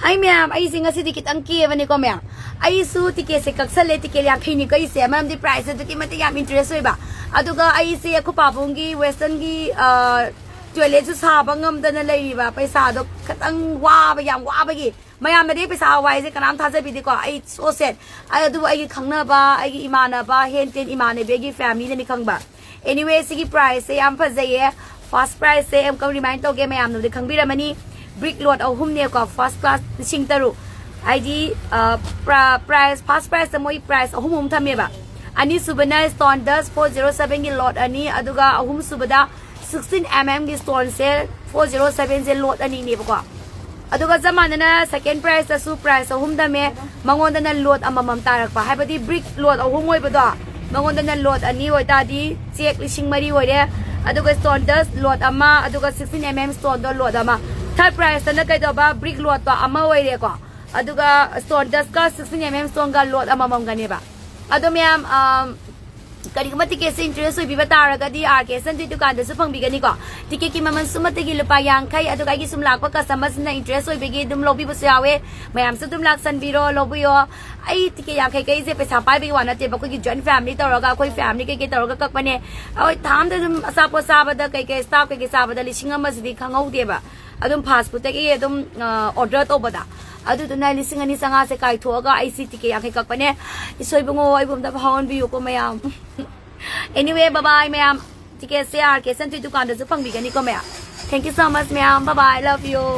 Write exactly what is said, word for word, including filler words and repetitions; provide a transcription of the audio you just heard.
ꯑꯩ ꯃꯌꯥꯝ, ꯑꯩꯁꯦ ꯉꯁꯤꯗꯤ ꯈꯤꯇꯪ ꯀꯦꯕꯅꯤꯀꯣ ꯃꯌꯥꯝ꯫ ꯑꯩꯁꯨ ꯇꯤꯀꯦꯠꯁꯦ ꯀꯛꯁꯜꯂꯦ, ꯇꯤꯀꯦꯠ ꯌꯥꯡꯈꯩꯅꯤꯀꯣ ꯑꯩꯁꯦ, ꯃꯔꯝꯗꯤ ꯄ꯭ꯔꯥꯏꯁꯁꯦ ꯑꯗꯨꯛꯀꯤ ꯃꯇꯤꯛ ꯌꯥꯝ ꯏꯟꯇꯔꯦꯁ ꯑꯣꯏꯕ꯫ ꯑꯗꯨꯒ ꯑꯩꯁꯦ ꯑꯩꯈꯣꯏ ꯄꯥꯕꯨꯡꯒꯤ ꯋꯦꯁꯇꯔꯟꯒꯤ ꯇꯣꯏꯂꯦꯠꯁꯨ ꯁꯥꯕ ꯉꯝꯗꯅ ꯂꯩꯔꯤꯕ, ꯄꯩꯁꯥꯗꯣ ꯈꯤꯇꯪ ꯋꯥꯕ, ꯌꯥꯝ ꯋꯥꯕꯒꯤ꯫ ꯃꯌꯥꯝꯅꯗꯤ ꯄꯩꯁꯥ ꯋꯥꯏꯁꯦ ꯀꯅꯥꯝ ꯊꯥꯖꯕꯤꯗꯦꯀꯣ, ꯑꯩ ꯁꯣ ꯁꯦꯠ꯫ ꯑꯗꯨꯕꯨ ꯑꯩꯒꯤ ꯈꯪꯅꯕ, ꯑꯩꯒꯤ ꯏꯃꯥꯟꯅꯕ, ꯍꯦꯟ ꯇꯦꯟ ꯏꯃꯥꯟꯅꯕꯤ, ꯑꯩꯒꯤ ꯐꯦꯃꯤꯂꯤꯅꯅꯤ ꯈꯪꯕ꯫ ꯑꯦꯅꯤꯋꯦ, ꯁꯤꯒꯤ ꯄ꯭ꯔꯥꯏꯁꯁꯦ ꯌꯥꯝ ꯐꯖꯩꯌꯦ꯫ ꯐꯥꯔꯁ ꯄ꯭ꯔꯥꯏꯁꯁꯦ ꯑꯃꯨꯛꯀ ꯔꯤꯃꯥꯏꯟ ꯇꯧꯒꯦ, ꯃꯌꯥꯝꯅꯕꯨꯗꯤ ꯈꯪꯕꯤꯔꯝꯃꯅꯤ꯫ ꯕ꯭ꯔꯤꯛ ꯂꯣꯠ ꯑꯍꯨꯝꯅꯦꯀꯣ, ꯐꯥꯔꯁ ꯀ꯭ꯂꯥꯁ ꯂꯤꯁꯤꯡ ꯇꯔꯨꯛ꯫ ꯍꯥꯏꯗꯤ, ꯑ, ꯄ꯭ꯔꯥ-, ꯄ꯭ꯔꯥꯏꯁ, ꯐꯥꯔꯁ ꯄ꯭ꯔꯥꯏꯁꯇ ꯃꯣꯏ ꯄ꯭ꯔꯥꯏꯁ ꯑꯍꯨꯝ ꯑꯍꯨꯝ ꯊꯝꯃꯦꯕ꯫ ꯑꯅꯤꯁꯨꯕꯅ ꯁ꯭ꯇꯣꯟ ꯗꯁ ꯐꯣꯔ ꯖꯦꯔꯣ ꯁꯕꯦꯟꯒꯤ ꯂꯣꯠ ꯑꯅꯤ, ꯑꯗꯨꯒ ꯑꯍꯨꯝꯁꯨꯕꯗ ꯁꯤꯛꯁꯇꯤꯟ ꯑꯦꯝ ꯑꯦꯝꯒꯤ ꯁ꯭ꯇꯣꯟꯁꯦ ꯐꯣꯔ ꯖꯦꯔꯣ ꯁꯕꯦꯟꯁꯦ ꯂꯣꯠ ꯑꯅꯤꯅꯦꯕꯀꯣ꯫ ꯑꯗꯨꯒ ꯆꯞ ꯃꯥꯟꯅꯅ ꯁꯦꯀꯦꯟ ꯄ꯭ꯔꯥꯏꯁꯇꯁꯨ ꯄ꯭ꯔꯥꯏꯁ ꯑꯍꯨꯝ ꯊꯝꯃꯦ, ꯃꯉꯣꯟꯗꯅ ꯂꯣꯠ ꯑꯃꯃꯝ ꯇꯥꯔꯛꯄ, ꯍꯥꯏꯕꯗꯤ ꯕ꯭ꯔꯤꯛ ꯂꯣꯠ ꯑꯍꯨꯝ ꯑꯣꯏꯕꯗꯣ, ꯃꯉꯣꯟꯗꯅ ꯂꯣꯠ ꯑꯅꯤ ꯑꯣꯏꯇꯥꯔꯗꯤ ꯆꯦꯛ ꯂꯤꯁꯤꯡ ꯃꯔꯤ ꯑꯣꯏꯔꯦ꯫ ꯑꯗꯨꯒ ꯁ꯭ꯇꯣꯟ ꯗꯁ ꯂꯣꯠ ꯑꯃ, ꯑꯗꯨꯒ ꯁꯤꯛꯁꯇꯤꯟ ꯑꯦꯝ ꯑꯦꯝ ꯁ꯭ꯇꯣꯟꯗꯣ ꯂꯣꯠ ꯑꯃ꯫ ꯊꯥꯔꯠ ꯄ꯭ꯔꯥꯏꯁꯇꯅ ꯀꯩꯗꯧꯕ, ꯕ꯭ꯔꯤꯛ ꯂꯣꯠꯇꯣ ꯑꯃ ꯑꯣꯏꯔꯦꯀꯣ, ꯑꯗꯨꯒ ꯁ꯭ꯇꯣꯟ ꯗꯁꯀ ꯁꯤꯛꯁꯇꯤꯟ ꯑꯦꯝ ꯑꯦꯝ ꯁ꯭ꯇꯣꯟꯒ ꯂꯣꯠ ꯑꯃꯃꯝꯒꯅꯦꯕ꯫ ꯑꯗꯣ ꯃꯌꯥꯝ, ꯑꯝ, ꯀꯔꯤꯒꯨꯝꯕ ꯇꯤꯀꯦꯠꯁꯦ ꯏꯟꯇꯔꯦꯁ ꯑꯣꯏꯕꯤꯕ ꯇꯥꯔꯒꯗꯤ ꯑꯥꯔ ꯀꯦ ꯁꯟ ꯇ꯭ꯋꯤꯠ ꯗꯨꯀꯥꯟꯗꯁꯨ ꯐꯪꯕꯤꯒꯅꯤꯀꯣ꯫ ꯇꯤꯀꯦꯠꯀꯤ ꯃꯃꯜ ꯁꯨꯞꯅꯇꯒꯤ ꯂꯨꯄꯥ ꯌꯥꯡꯈꯩ, ꯑꯗꯨꯒ ꯑꯩꯒꯤ ꯁꯨꯝ ꯂꯥꯛꯄ ꯀꯁꯇꯃꯔꯁꯤꯡꯅ ꯏꯟꯇꯔꯦꯁ ꯑꯣꯏꯕꯒꯤ ꯑꯗꯨꯝ ꯂꯧꯕꯤꯕꯁꯨ ꯌꯥꯎꯋꯦ꯫ ꯃꯌꯥꯝꯁꯨ ꯑꯗꯨꯝ ꯂꯥꯛꯁꯟꯕꯤꯔꯣ, ꯂꯧꯕꯤꯌꯣ꯫ ꯑꯩ ꯇꯤꯀꯦꯠ ꯌꯥꯡꯈꯩ ꯀꯛꯏꯁꯦ ꯄꯩꯁꯥ ꯄꯥꯏꯕꯒꯤ ꯋꯥ ꯅꯠꯇꯦꯕ, ꯑꯩꯈꯣꯏꯒꯤ ꯖꯣꯏꯟ ꯐꯦꯃꯤꯂꯤ ꯇꯧꯔꯒ, ꯑꯩꯈꯣꯏ ꯐꯦꯃꯤꯂꯤ ꯀꯩꯀꯩ ꯇꯧꯔꯒ ꯀꯛꯄꯅꯦ꯫ ꯑꯩꯈꯣꯏ ꯊꯥ ꯑꯃꯗ ꯑꯗꯨꯝ ꯑꯆꯥꯄꯣꯠ ꯆꯥꯕꯗ ꯀꯩꯀꯩ, ꯁ꯭ꯇꯥꯐ ꯀꯩꯀꯩ ꯆꯥꯕꯗ ꯂꯤꯁꯤꯡ ꯑꯃꯁꯤꯗꯤ ꯈꯪꯍꯧꯗꯦꯕ꯫ ꯑꯗꯨꯝ ꯐꯥꯁ ꯐꯨꯗꯇꯒꯤ ꯑꯗꯨꯝ, ꯑ, ꯑꯣꯔꯗꯔ ꯇꯧꯕꯗ꯫ ꯑꯗꯨꯗꯨꯅ ꯂꯤꯁꯤꯡ ꯑꯅꯤ ꯆꯥꯝꯃꯉꯥꯁꯦ ꯀꯥꯏꯊꯣꯛꯑꯒ ꯑꯩꯁꯤ ꯇꯤꯀꯦꯠ ꯌꯥꯡꯈꯩ ꯀꯛꯄꯅꯦ꯫ ꯏꯁꯣꯏ ꯏꯕꯨꯡꯉꯣ, ꯑꯩꯕꯨ ꯑꯝꯇ ꯐꯥꯎꯍꯟꯕꯤꯌꯨꯀꯣ ꯃꯌꯥꯝ꯫ Anyway, bye bye ꯃꯌꯥꯝ꯫ ꯇꯤꯀꯦꯠꯁꯦ ꯑꯥꯔ ꯀꯦ ꯁꯟ ꯇ꯭ꯋꯤꯠ ꯗꯨꯀꯥꯟꯗꯁꯨ ꯐꯪꯕꯤꯒꯅꯤꯀꯣ ꯃꯌꯥꯝ꯫ Thank you so much ꯃꯌꯥꯝ, bye bye, love you꯫